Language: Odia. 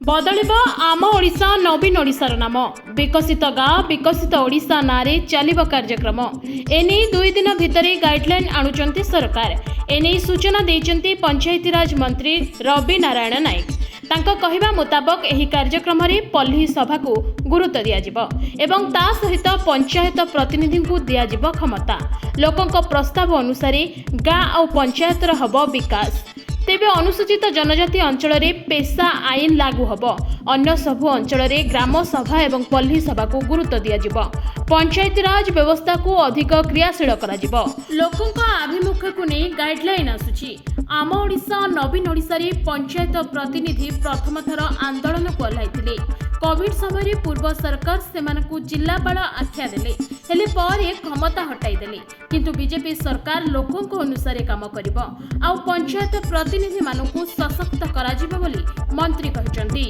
ବଦଳିବ ଆମ ଓଡ଼ିଶା, ନବୀନ ଓଡ଼ିଶାର ନାମ। ବିକଶିତ ଗାଁ, ବିକଶିତ ଓଡ଼ିଶା ନାଁରେ ଚାଲିବ କାର୍ଯ୍ୟକ୍ରମ। ଏନେଇ 2 ଦିନ ଭିତରେ ଗାଇଡଲାଇନ୍ ଆଣୁଛନ୍ତି ସରକାର। ଏନେଇ ସୂଚନା ଦେଇଛନ୍ତି ପଞ୍ଚାୟତିରାଜ ମନ୍ତ୍ରୀ ରବି ନାରାୟଣ ନାୟକ। ତାଙ୍କ କହିବା ମୁତାବକ, ଏହି କାର୍ଯ୍ୟକ୍ରମରେ ପଲ୍ଲୀ ସଭାକୁ ଗୁରୁତ୍ୱ ଦିଆଯିବ ଏବଂ ତା ସହିତ ପଞ୍ଚାୟତ ପ୍ରତିନିଧିଙ୍କୁ ଦିଆଯିବ କ୍ଷମତା। ଲୋକଙ୍କ ପ୍ରସ୍ତାବ ଅନୁସାରେ ଗାଁ ଆଉ ପଞ୍ଚାୟତର ହେବ ବିକାଶ। ତେବେ ଅନୁସୂଚିତ ଜନଜାତି ଅଞ୍ଚଳରେ ପେସା ଆଇନ ଲାଗୁ ହେବ। ଅନ୍ୟ ସବୁ ଅଞ୍ଚଳରେ ଗ୍ରାମ ସଭା ଏବଂ ପଲ୍ଲୀ ସଭାକୁ ଗୁରୁତ୍ୱ ଦିଆଯିବ। ପଞ୍ଚାୟତିରାଜ ବ୍ୟବସ୍ଥାକୁ ଅଧିକ କ୍ରିୟାଶୀଳ କରାଯିବ। ଲୋକଙ୍କ ଆଭିମୁଖ୍ୟକୁ ନେଇ ଗାଇଡଲାଇନ୍ ଆସୁଛି। ଆମ ଓଡ଼ିଶା, ନବୀନ ଓଡ଼ିଶାରେ ପଞ୍ଚାୟତ ପ୍ରତିନିଧି ପ୍ରଥମ ଥର ଆନ୍ଦୋଳନକୁ ଓହ୍ଲାଇଥିଲେ। କୋଭିଡ ସମୟରେ ପୂର୍ବ ସରକାର ସେମାନଙ୍କୁ ଜିଲ୍ଲାପାଳ ଆଖ୍ୟା ଦେଲେ, ହେଲେ ପରେ କ୍ଷମତା ହଟାଇ ଦେଲେ। କିନ୍ତୁ ବିଜେପି ସରକାର ଲୋକଙ୍କ ଅନୁସାରେ କାମ କରିବ ଆଉ ପଞ୍ଚାୟତ ପ୍ରତିନିଧିମାନଙ୍କୁ ସଶକ୍ତ କରାଯିବ ବୋଲି ମନ୍ତ୍ରୀ କହିଛନ୍ତି।